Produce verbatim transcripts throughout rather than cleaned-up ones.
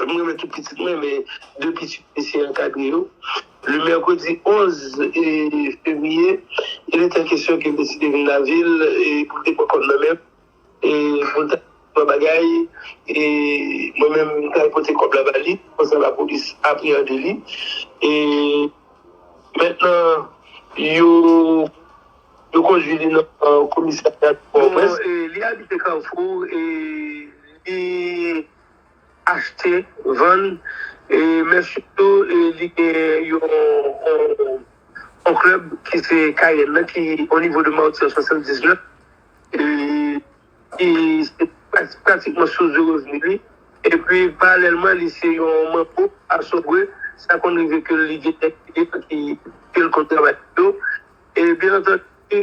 Mwen renmen tout pitit mwen, men de pitit mwen se ankadre yo. Le mercredi onze février, il était question ke m deside vin lavil e pou m te pran kòb nan men m, e pou l ta fè bagay, e mwen menm m ta pote kòb la ba li, konsa lapolis apreyande li. E mentnan, yo, yo kondui li nan komisarya Pòtoprens. Bon, e, li abite Kafou, e li achte, vann, e, men sitou, e, li gen yon, yon, yon klèb ki se Kayèn nan, ki o nivo de Mawti an swasanndiznèf. E, e se pra-, pratikman sous de revni li. Epi, paralèlman, li se yon manbo asombre. Sa konn rive ke li gen nèg ki, ke l konn travay pou yo. E, byen antandi, e,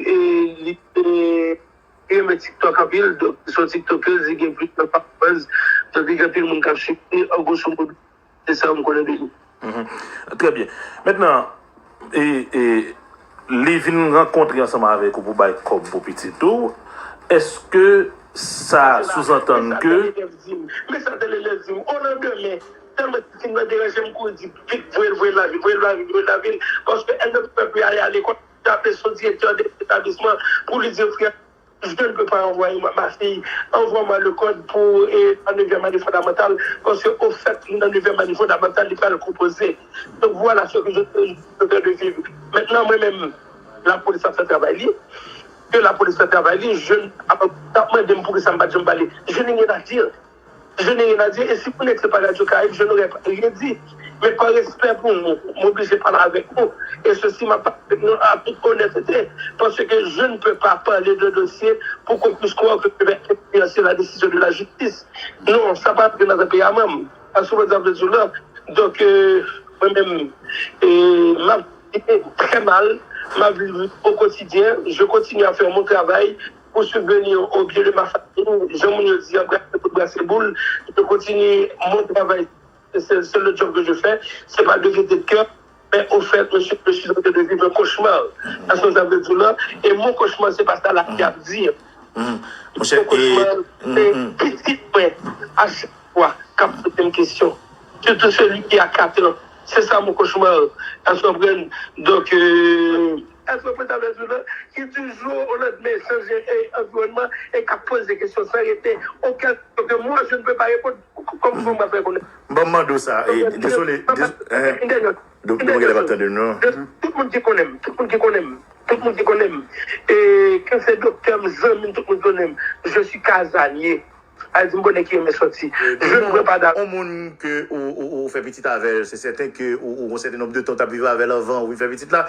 li, e, li renmen TikTok anpil, donk li se yon TikToker, li gen plizyè followers, donk li gen anpil moun k ap swiv li, an gwoso modo, se sa m konnen de li. Mhm. Trè byen. Mentnan, e, e, li vin rankontre ansanm avèk ou pou bay kòb pou pitit ou. Èske sa souzantann ke... Men sa tèl elèv di m, o landemen, tèlman ti fi m nan deranje m, kouri di, vit, voye l, voye l lavil, voye l lavil, voye l lavil, paske èl nan pèp li ale lekòl, li aple son direktè de etablisman pou li di, frè, je ne peux pas envoyer ma, ma fille, envoie-moi le code pour, euh, la neuvième année fondamentale, parce que, au fait, nan neuvième année fondamentale, li pral konpoze. Donc, voilà ce que je, je viens de vivre. Maintenant, mwen menm, lapolis ap fè travay li. Ke lapolis fè travay li, je n-, ap, ap mande m poukisa m pa t janm pale. Je n'ai rien à dire. Je n'ai rien à dire. Et si vous n'étiez pas Radio Caraïbe, je n'aurais rien dit. Mais par respect pour vous, m oblije pale avèk nou. Et ceci, m ap pale avèk nou en toute honnêteté. Parce que je ne peux pas parler d'un dossier pour qu'on puisse croire que je vais influencer la décision de la justice. Non, sa pa antre nan tanperaman m. Sa sou sa m vle di w la. Donk, euh, mwen menm, euh, m ap viv trè mal. M ap viv au quotidien. Je continue à faire mon travail pour subvenir aux biens de ma famille. Jan moun yo di, an brase boul, brase boul. Je continue mon travail. C'est, c'est le job que je fais. C'est pas de gaieté de cœur. Mais au fait, monsieur, je suis en train de vivre un cauchemar. Sa sou sa m vle di w la. Et mon cauchemar, c'est pas ça la ki ap di. Monchè, e, kòchman, se pitit mwen, a chak fwa, k ap poze m kesyon. Surtout celui qui a quatre ans. C'est ça mon cauchemar. Èske w konprann? Donk, euh, èske w konprann sa m vle di w la? Ki du jour au lendemain chanje, e, anviwònman e k ap poze kesyon san rete okenn kesyon ke moi, je ne peux pas répondre. Kòman, kòman m ap fè konnen? Bon, m mande w sa. E, dezole, dez-, eh, Doktè, mwen genlè pa t tande nou, non. Tout moun ki konnen m, tout moun ki konnen m, tout moun ki konnen m, e ke se doktè m, zanmi m, tout moun konnen m, je suis casanier. Sa vle di m bon nèg ki renmen sòti. Je ne prends pas d'argent. Yon moun ke ou, ou, ou fè pitit avè l, se sèten ke ou, ou, yon sèten nonb de tan w t ap viv avè l anvan ou vin fè pitit la.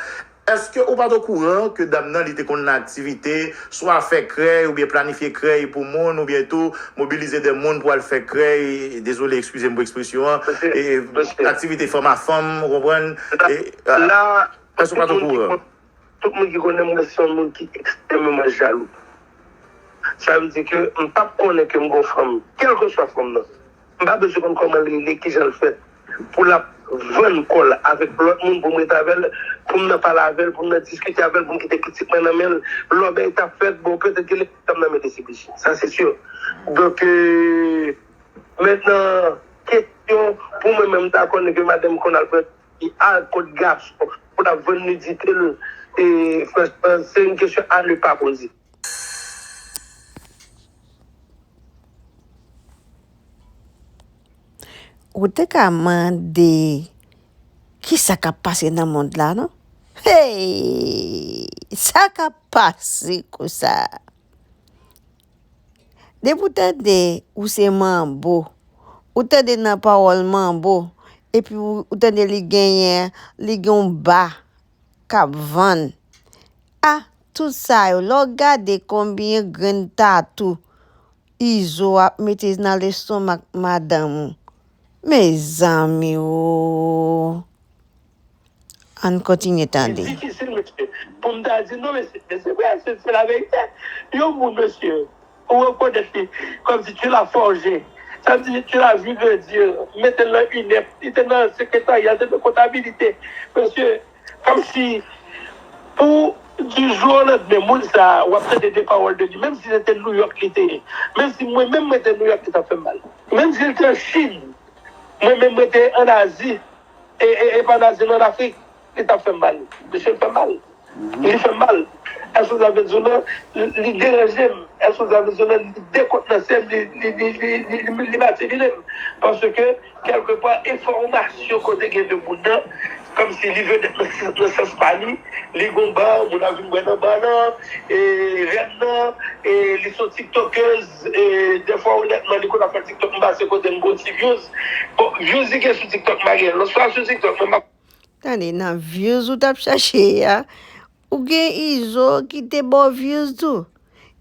Èske ou pa t okouran ke dam nan, li te konn nan aktivite, swa fè krèy, oubyen planifye krèy pou moun, oubyen tou mobilize de moun pou al fè krèy, dezole, eskize m pou ekspresyon an, e, aktivite fanm a fanm, ou konprann? E, la, èske ou pa t okouran? Tout moun ki konnen m, mwen se yon moun ki ekstrèmeman jalou. Sa vle di ke m p ap konnen ke m gon fanm, kèlkeswa fanm nan. M pa bezwen konn kòman l rele, kijan l fèt, pou l ap vann kò l avèk lòt moun, pou m ret avè l, pou m nan pale avè l, pou m nan diskite avè l, pou m kite pitit mwen nan men l. Lè yon bagay t ap fèt, bon, petèt gen lè m nan men D C P J. Sa, se si. Donk, euh, mentnan, kesyon pou mwen menm, m ta konnen ke madanm konn al pran fi a kot gason pou l ap vann nidite l, e, franchman, se yon kesyon à ne pas poser. Ou te ka mande kisa k ap pase nan mond la, non? Hey! Sa k ap pase konsa? Depi w tande ou se manbo, ou tande nan pawòl manbo, epi ou, ou tande li genyen, li gen yon ba k ap vann. A, tout sa yo, lè w gade konbyen grenn tatou Izo ap mete nan lestomak madanm ou. Mezanmi o! Ann kontinye tande. Difisil, mesye, pou m ta di non, mesye, men se vre, se, se laverite. Yon moun, mesye, ou rekonèt li kòmsi tu l'as forgé. Sa vle di tu l'as vu grandir, mete l nan inèp, li te nan sekretarya, li te nan kontabilite. Mesye, kòmsi pou du jour au lendemain, moun sa a, w ap tande de pawòl de li, menm si se te Nouyòk li te ye, menm si mwen menm mwen te Nouyòk, li t ap fè m mal. Menm si l te Chin, Mwen menm mwen te an Azi, e, e, e pa an Azi, non, an Afrik, li t ap fè m mal. Mesye, l fè m mal. Li fè m mal. Èske w sa vle di w la, li, li deranje m? Èske w sa vle di w la, li dekontnanse m, li, li, li, li, li, li, li matimine m? Paske, kèlkepwa, enfòmasyon kote gen de moun nan, kòmsi li vedèt nan, nan sans pa li, li gon ba, moun ap vin bwè nan ba nan, e, rèn nan, e, li se yon tiktokèz, e, dèfwa, onètman, li konn ap fè tiktok, m pase kote m gon ti views. Bon, views li gen sou tiktok, m pa gen. Lòt fwa sou tiktok, mwen, m ap Tande, nan views ou t ap chache a, ou gen Izo ki te ba w views tou.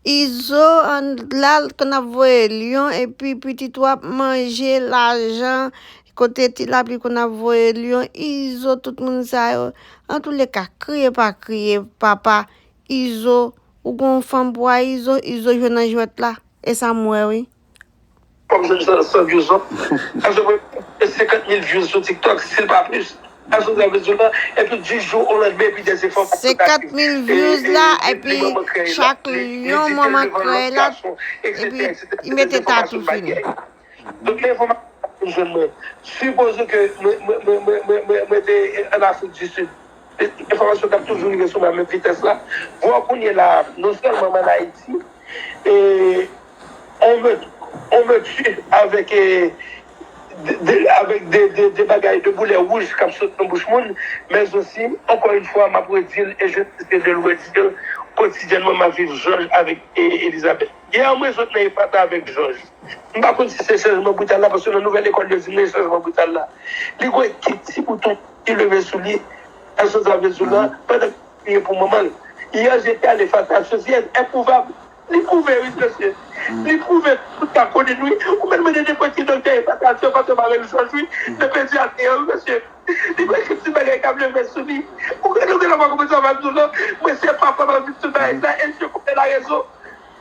Izo an la l konn ap voye lyon, epi pitit w ap manje lajan, kote ti lapli konn ap voye lyon, Izo, tout moun sa yo. Antouleka, kriye pa kriye, papa, Izo, ou gon fanm pou a Izo, Izo jwe nan jwèt la. E sa m wè, wi. Kòm se san, san views non. Èske mwen fè senkant mil views sou TikTok, si l pa plis? Èske sa vle di w la? Epi di jou o landmen, epi dèzye fwa, senkant mil views la, epi chak lyon manman krèy la, epi li mete tatou fini. Donk, lè enfòmasyon ap vin jwenn mwen, sipoze ke mwen, mwen, mwen, mwen, mwen, mwen, mwen te an Afrik di Sid. Enfòmasyon k ap toujou rive sou mwen a menm vitès la. Vwa kounye la, non sèlman m ann Ayiti, e on me, on me tue avèk, e, de, de, avèk de, de, de bagay, de boulè wouj k ap sot nan bouch moun, men osi, ankò yon fwa, m ap redi l, e je ne cesserai de le redire, kotidyènman, m ap viv Jòj avèk, e, Elizabèt. Yè, mwen sot nan Efrata avèk Jòj. M pa konn si se chanjman brital la, paske nan nouvèl lekòl yo di m nan chanjman brital la. Li gon ekip ti bouton ki leve sou li, èske sa vle di w la, pandan l ap kriye pou manman l. Yè, je te al Efrata, ceci est éprouvable. Li pwouve, wi, mesye. Li pwouve, tout ka konnen, wi. Ou mèt mande nenpòt ki doktè Efrata, se paske m avèk Jòj, wi. Se pedyatri an, wi, mesye. Li gon ekip ti bagay k ap leve sou li. Ou gen, ou gen lè w pa konprann sa m ap di w, non. Mwen, se papa m ap di tout bagay sa, e je connais la raison.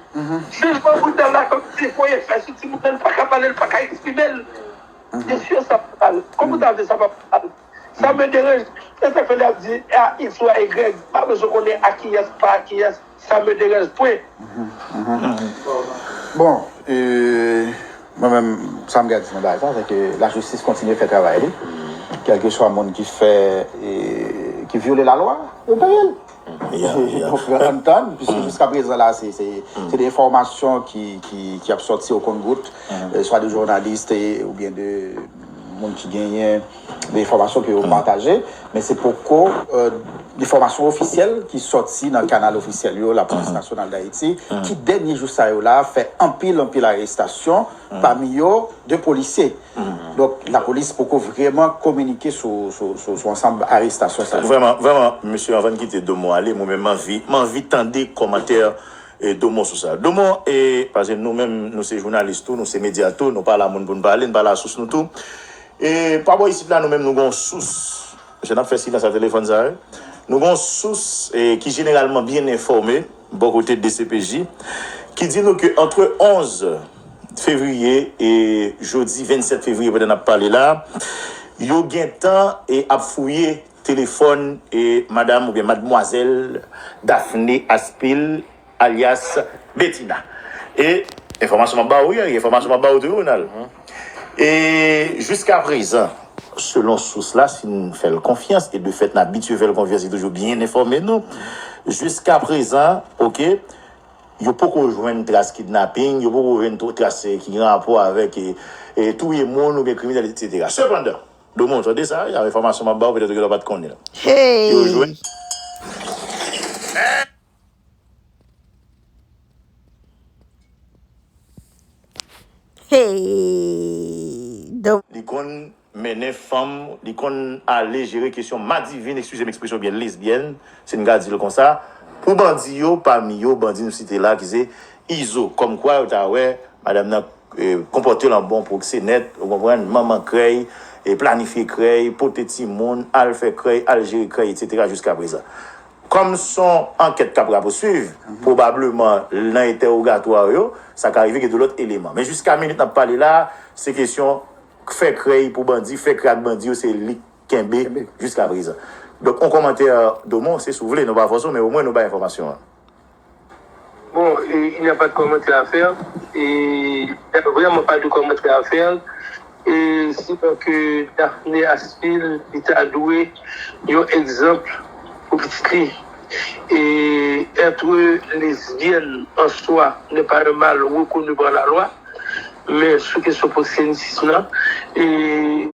Chanjman brital la, kòmsi fò l fè sou timoun nan, li pa ka pale, li pa ka eksprime l. Byen si sa pa mal. Kòman w ta vle sa pa mal? Sa me deranje. Se sa k fè l ap di a X ou a Y. M pa bezwen konnen a kiyès, pa a kiyès. Sa me deranje. Pwen. Bon, e, mwen menm, sa m gen a di nan bagay sa, se ke lajistis kontinye fè travay li. Kèlkeswa moun ki fè, e, ki vyole lalwa, yo peye l. Donk, ann tann, piske jiska prezan la, se, se, se de enfòmasyon ki, ki, ki ap sòti o konn gout, e, swa de jounalis, e, oubyen de moun ki genyen de enfòmasyon ke yo pataje, men se poko, e, de enfòmasyon ofisyèl ki sòti nan kanal ofisyèl yo, Lapolis Nasyonal d Ayiti, ki dènye jou sa yo la, fè anpil, anpil arestasyon, pami yo, de polisye. Donk, lapolis poko vrèman kominike sou, sou, sou, sou ansanm arestasyon sa yo. Vrèman, vrèman, mesye, anvan n kite Domon ale, mwen menm, m anvi, m anvi tande kòmantè, e, Domon sou sa. Domon, e, paske nou menm, nou se jounalis tou, nou se medya tou, nou pa la moun pou n pale, n pa la sous nou tou. E, pa bò isit la, nou menm, nou gen yon sous. Mesye, n ap fè silans a telefòn sa, wi. Nou gen yon sous, e, ki jeneralman byen enfòme, bò kote D C P J, ki di nou ke antre onz fevriye e jodi vennsèt fevriye, pandan n ap pale la, yo gentan e ap fouye telefòn e madam oubyen madmwazèl Daphné Aspil, alyas Betina. E enfòmasyon m ap ba ou, wi, enfòmasyon m ap ba ou tou, wi, Ronald. E jiskaprezan, selon sous la, si n fè l konfyans, e de fèt n abitye fè l konfyans, li toujou byen enfòme nou. Jiskaprezan, oke, yo poko jwenn tras kidnaping, yo poko jwenn tras ki gen rapò avèk e, e touye moun oubyen kriminèl, etsetera. Sepandan, Domon, tande sa, wi, enfòmasyon m ap ba w, petèt ou genlè w pa t konnen l. Yo jwenn. Hey! Li konn mennen fanm, li konn ale jere kesyon madivin, eskize m ekspresyon byen, lesbyèn, si n ka di l konsa, pou bandi yo, pami yo, bandi nou site la, ki se Izo. Kòmkwa yo ta wè madanm nan e, konpòte l an bon pwoksenèt, ou konprann, manman krèy, e, planifye krèy, pote timoun, al fè krèy, al jere krèy, etsetera, jiskaprezan. Kòm s on ankèt k ap rapousuiv, pwobableman nan entèwogatwa yo, sa ka rive gen de lòt eleman. Men jiska minit n ap pale la a, se kesyon fè krèy pou bandi, fè krèy ak bandi yo, se li k kenbe jiskaprezan. Donk, on kòmantè, Domon, se si w vle, nou pa fòse w, men omwen nou bay enfòmasyon an. Bon, il n'y a pas de commentaire à faire. Et il n'y a vraiment pas de commentaire à faire. E sinon ke Daphné Aspil, li ta dwe yon egzanp pou pitit li. Et être lesbienne en soi n'est pas un mal reconnu par la loi, men sou kesyon pwosenitis lan, e